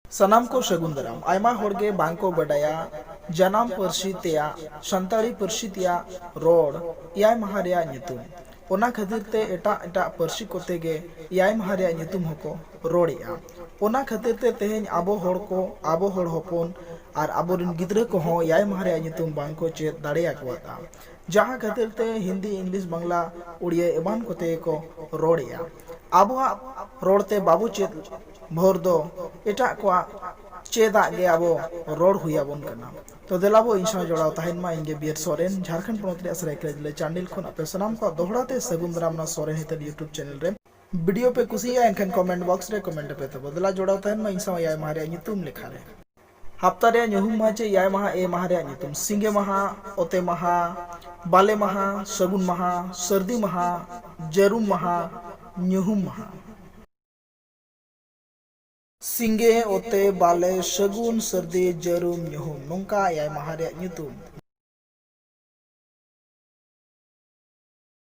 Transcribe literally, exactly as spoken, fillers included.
ᱥᱟᱱᱟᱢ ᱠᱚ ᱥᱟᱹᱜᱩᱱ ᱫᱟᱨᱟᱢ᱾ ᱟᱭᱢᱟ ᱦᱚᱲ ᱜᱮ ᱵᱟᱝ ᱠᱚ ᱵᱟᱰᱟᱭᱟ ᱡᱟᱱᱟᱢ ᱯᱟᱹᱨᱥᱤ ᱛᱮᱭᱟᱜ, ᱥᱟᱱᱛᱟᱲᱤ ᱯᱟᱹᱨᱥᱤ ᱛᱮᱭᱟᱜ ᱨᱚᱲ ᱮᱭᱟᱭ ᱢᱟᱦᱟ ᱨᱮᱭᱟᱜ ᱧᱩᱛᱩᱢ᱾ ᱚᱱᱟ ᱠᱷᱟᱹᱛᱤᱨ ᱛᱮ ᱮᱴᱟᱜ ᱮᱴᱟᱜ ᱯᱟᱹᱨᱥᱤ ᱠᱚᱛᱮ ᱜᱮ ᱮᱭᱟᱭ ᱢᱟᱦᱟ ᱨᱮᱭᱟᱜ ᱧᱩᱛᱩᱢ ᱦᱚᱸᱠᱚ ᱨᱚᱲᱮᱜᱼᱟ᱾ ᱚᱱᱟ ᱠᱷᱟᱹᱛᱤᱨ ᱛᱮ ᱛᱮᱦᱮᱧ ᱟᱵᱚ ᱦᱚᱲ ᱠᱚ, ᱟᱵᱚ ᱦᱚᱲ ᱦᱚᱯᱚᱱ ᱟᱨ ᱟᱵᱚᱨᱮᱱ ᱜᱤᱫᱽᱨᱟᱹ ᱠᱚᱦᱚᱸ ᱮᱭᱟᱭ ᱢᱟᱦᱟ ᱨᱮᱭᱟᱜ ᱧᱩᱛᱩᱢ ᱵᱟᱝ ᱠᱚ ᱪᱮᱫ ᱫᱟᱲᱮᱭᱟᱠᱚᱣᱟ᱾ ᱡᱟᱦᱟᱸ ᱠᱷᱟᱹᱛᱤᱨ ᱛᱮ ᱦᱤᱱᱫᱤ, ᱤᱝᱞᱤᱥ, ᱵᱟᱝᱞᱟ, ᱩᱲᱤᱭᱟ ᱮᱢᱟᱱ ᱠᱚᱛᱮ ᱜᱮᱠᱚ ᱨᱚᱲᱮᱜᱼᱟ᱾ ᱟᱵᱚᱣᱟᱜ ᱨᱚᱲ ᱛᱮ ᱵᱟᱵᱚ ᱪᱮᱫ ᱵᱷᱳᱨ ᱫᱚ ᱮᱴᱟᱜ ᱠᱚᱣᱟᱜ ᱪᱮᱫᱟᱜ ᱜᱮ ᱟᱵᱚ ᱨᱚᱲ ᱦᱩᱭ ᱟᱵᱚᱱ ᱠᱟᱱᱟ᱾ ᱛᱚ ᱫᱮᱞᱟ ᱵᱚ ᱤᱧ ᱥᱟᱶ ᱡᱚᱲᱟᱣ ᱛᱟᱦᱮᱱ ᱢᱟ᱾ ᱤᱧ ᱜᱮ ᱵᱤᱭᱮᱨ ᱥᱚᱨᱮᱱ, ᱡᱷᱟᱲᱠᱷᱚᱸᱰ ᱯᱚᱱᱚᱛ ᱨᱮᱭᱟᱜ ᱥᱟᱹᱨᱟᱹᱭᱠᱮᱞᱟ ᱡᱤᱞᱟᱹ ᱪᱟᱱᱰᱤᱞ ᱠᱷᱚᱱ ᱟᱯᱮ ᱥᱟᱱᱟᱢ ᱠᱚᱣᱟᱜ ᱫᱚᱦᱲᱟ ᱛᱮ ᱥᱟᱹᱜᱩᱱ ᱫᱟᱨᱟᱢ ᱱᱚᱣᱟ ᱥᱚᱨᱮᱱ ᱦᱤᱛᱟᱹᱞ YouTube ᱪᱮᱱᱮᱞ ᱨᱮ᱾ ᱵᱷᱤᱰᱤᱭᱳ ᱯᱮ ᱠᱩᱥᱤᱭᱟᱜᱼᱟ ᱮᱱᱠᱷᱟᱱ ᱠᱚᱢᱮᱱᱴ ᱵᱚᱠᱥ ᱨᱮ ᱠᱚᱢᱮᱱᱴ ᱯᱮ ᱛᱟᱵᱚ᱾ ᱫᱮᱞᱟ ᱡᱚᱲᱟᱣ ᱛᱟᱦᱮᱱ ᱢᱟ ᱤᱧ ᱥᱟᱶ ᱮᱭᱟᱭ ᱢᱟᱦᱟ ᱨᱮᱭᱟᱜ ᱧᱩᱛᱩᱢ ᱞᱮᱠᱷᱟ ᱨᱮ᱾ ᱦᱟᱯᱛᱟ ᱨᱮᱭᱟᱜ ᱧᱩᱦᱩᱢ ᱢᱟᱦᱟ ᱪᱮ ᱮᱭᱟᱭ ᱢᱟᱦᱟ, ᱮ ᱢᱟᱦᱟ ᱨᱮᱭᱟᱜ ᱧᱩᱛᱩᱢ: ᱥᱤᱸᱜᱮ ᱢᱟᱦᱟ, ᱚᱛᱮ ᱢᱟᱦᱟ, ᱵᱟᱞᱮ ᱢᱟᱦᱟ, ᱥᱟᱹᱜᱩᱱ ᱢᱟᱦᱟ, ᱥᱟᱹᱨᱫᱤ ᱢᱟᱦᱟ, ᱡᱟᱹᱨᱩᱢ ᱢᱟᱦᱟ, ᱧᱩᱦᱩᱢ ᱢᱟᱦᱟ᱾ ᱥᱤᱸᱜᱮ, ᱚᱛᱮ, ᱵᱟᱞᱮ, ᱥᱟᱹᱜᱩᱱ, ᱥᱟᱹᱨᱫᱤ, ᱡᱟᱹᱨᱩᱢ, ᱧᱩᱦᱩᱢ, ᱱᱚᱝᱠᱟ ᱮᱭᱟᱭ ᱢᱟᱦᱟ ᱨᱮᱭᱟᱜ ᱧᱩᱛᱩᱢ᱾